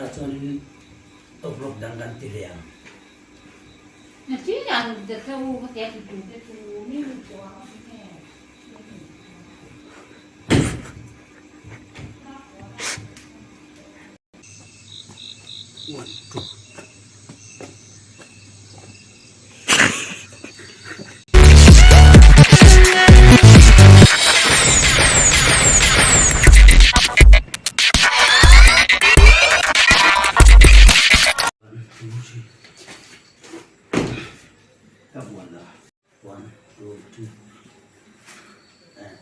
Tunah chuanin top rope dang kan ti leh ang. One, two. One, two, three. Ka buan la. One, two, three. Eh.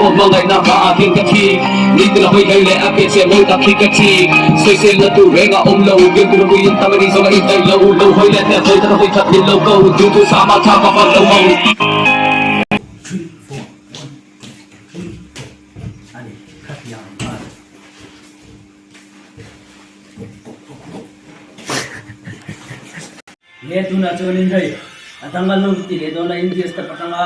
Hmangaihna hma ah khin ka thi Nitin a hawi hlei leh a ke che mawi tak khi ka thi Sawisel na tur reng a awm lo Biak tur ui in tam a ri zawng a in daih lo Lo hawi leh hmel hawi tak a hawi khat min lo ko Duh thu sa mah tha ka van lo ho. Three, four, one, two, three, four a ni khat yang nghal. Nge tunah chuanin hei a dang an lo ti leh dawn a India step atanga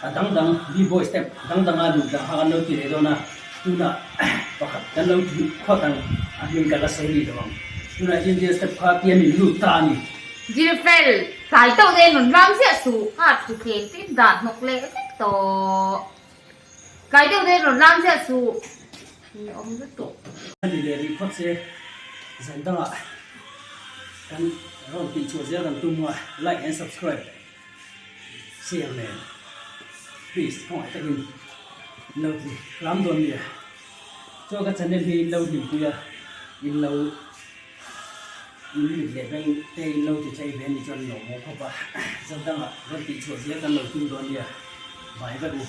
a dang dang B-boy step dang danga lut lah kha kan lo ti leh dawn a tunah pakhat kan lo ti phawt ang a hming ka la sawi rih lo ang tunah India step kha tian in lut ta a ni. Zirfel, tlai deuh te rawn ram ziah suh, nghak chu thleng tin dah hnawk leh vek tawh. Tlai deuh te rawn ram ziah suh, ni awm lutuk. A ni leh rih phawt se, zan dangah kan rawn tih chhuah zel kan tum a, like and subscribe share nen please khawngaih takin in lo ti hram dawn nia. Chuan ka channel hi in lo hlimpui a, in lo in mit leh beng te in lo ti tlei ve a nih chuan in lo maw khawp a, zan dangah rawn tih chhuah zel kan lo tum dawn nia, bye vek u.